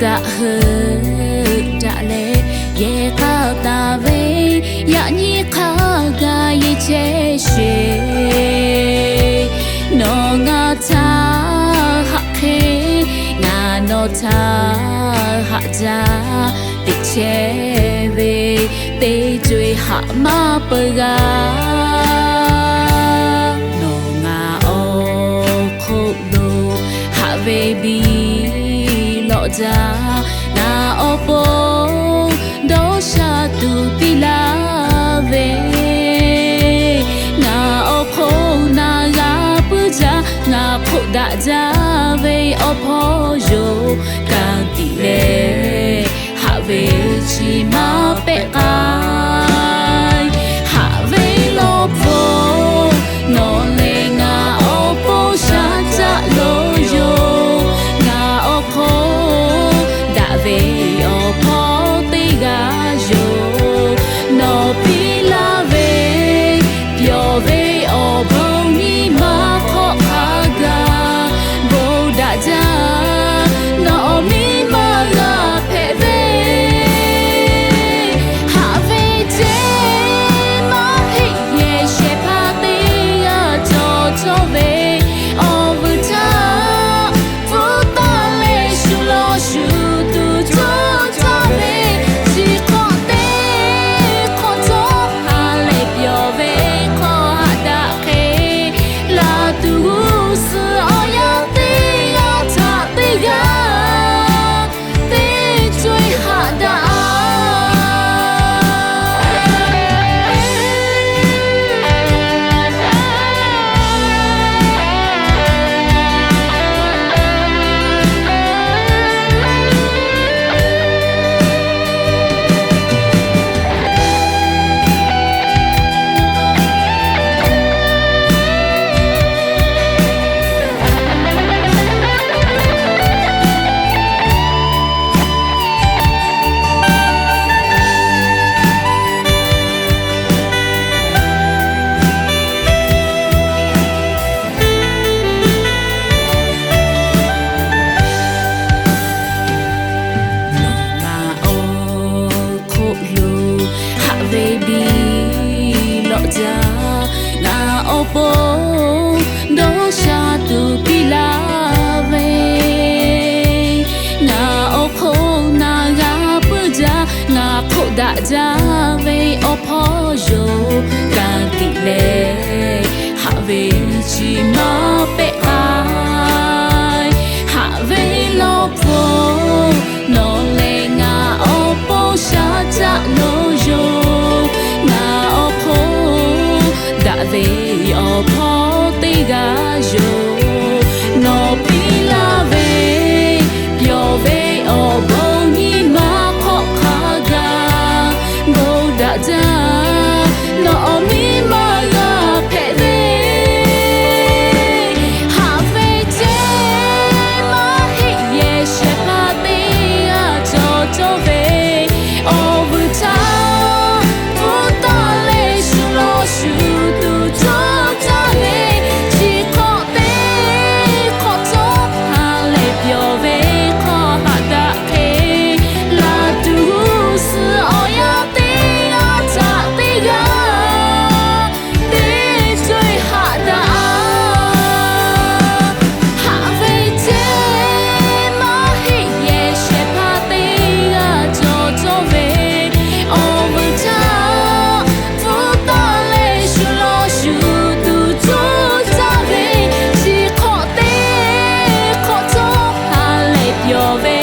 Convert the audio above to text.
daꞈ hui daꞈ leh yehˬ k'a taˍ ve, yaꞈ nyi hk'a gaˬ yeˬ chehˇ sheˍ. Nawˬ ngaˬ htaꞈ haꞈ hk'e, ngaˬ nawˬ htaꞈ haꞈ jaˇ. Teꞈ chehˇ ve teˇ co-e haꞈ maˇ peu g'a. Nawˬ ngaˬ awˬ hk'oˆ lo haꞈ ve biˇ lawꞈ jaˇ. Ngaˬ awˬ pon dawˇ sha tuˬ piˇ laˇ ve, ngaˬ awˬ hk'oˆ na g'a puiˉ jaˇ. Ngaˬ hk'oˆ daꞈ jaˇ ve awˬ hpawˇ yoˬ. Ka tiꞈ leh haꞈ ve chi maˇ pehꞈ k'ai. Haꞈ ve lawˬ hpfuhˇ, nawˬ lehˬ ngaˬ awˬ pon shaˉ caˆ loˍ yoˬ. Ngaˬ awˬ hk'oˆ daꞈ ve awˬ hpawˇ teˇ g'aˇ yoˬ. Nawˬ piˇ laˇ ve pyawˬ ve awˬ bon nyi ma hk'awꞈ hk'a gaˬ bon daꞈ jaˇ. Nawˬ awˬ miˇ ma g'a hpehꞈ ve, haꞈ ve ceˇ maˇ heˆ yehˬ shehˍ hpaˇ teˇ g'aˇ cawˬ cawˇ ve awˬ vuiˬ htaˇ, pfuhˇ taˍ leh shu law shu tuˬ cawˇ caˇ ve, chi hk'awꞈ teˇ hk'awꞈ cawˇ ha lehˬ pyawˬ ve hk'aw haꞈ daꞈ hk'e laˬ tuˬ g'uˇ suhˍ awˬ yanˇ teˇ g'aˇ htaꞈ teˇ g'aˇ teˇ co-e haꞈ daꞈ-a. Nawˬ ngaˬ awˬ hk'oˆ lo haꞈ ve biˇ lawꞈ jaˇ. Ngaˬ awˬ pon dawˇ sha tuˬ piˇ laˇ ve, ngaˬ awˬ hk'oˆ na g'a puiˉ jaˇ. Ngaˬ hk'oˆ daꞈ jaˇ ve awˬ hpawˇ yoˬ. Ka tiꞈ leh haꞈ ve chi maˇ pehꞈ k'ai. Haꞈ ve lawˬ hpfuhˇ, nawˬ lehˬ ngaˬ awˬ pon shaˉ caˆ loˍ yoˬ. Ngaˬ awˬ hk'oˆ daꞈ ve awˬ hpawˇ teˇ g'aˇ yoˬ. Nawˬ piˇ laˇ ve pyawˬ ve awˬ bon nyi ma hk'awꞈ hk'a gaˬ bon daꞈ jaˇ. Nawˬ awˬ miˇ ma g'a hpehꞈ ve, haꞈ ve ceˇ maˇ heˆ yehˬ shehˍ hpaˇ teˇ g'aˇ cawˬ cawˇ ve awˬ vuiˬ htaˇ, pfuhˇ taˍ leh shu law shu tuˬ cawˇ caˇ ve, chi hk'awꞈ teˇ hk'awꞈ cawˇ ha lehˬ pyawˬ ve hk'aw haꞈ daꞈ hk'e, laˬ tuˬ g'uˇ suhˍ awˬ yanˇ teˇ g'aˇ htaꞈ teˇ g'aˇ teˇ co-e haꞈ daꞈ-a. Haꞈ ve ceˇ maˇ heˆ yehˬ shehˍ hpaˇ teˇ g'aˇ cawˬ cawˇ ve awˬ vuiˬ htaˇ, pfuhˇ taˍ leh shu law shu tuˬ cawˇ caˇ ve, chi hk'awꞈ teˇ hk'awꞈ cawˇ ha lehˬ pyawˬ ve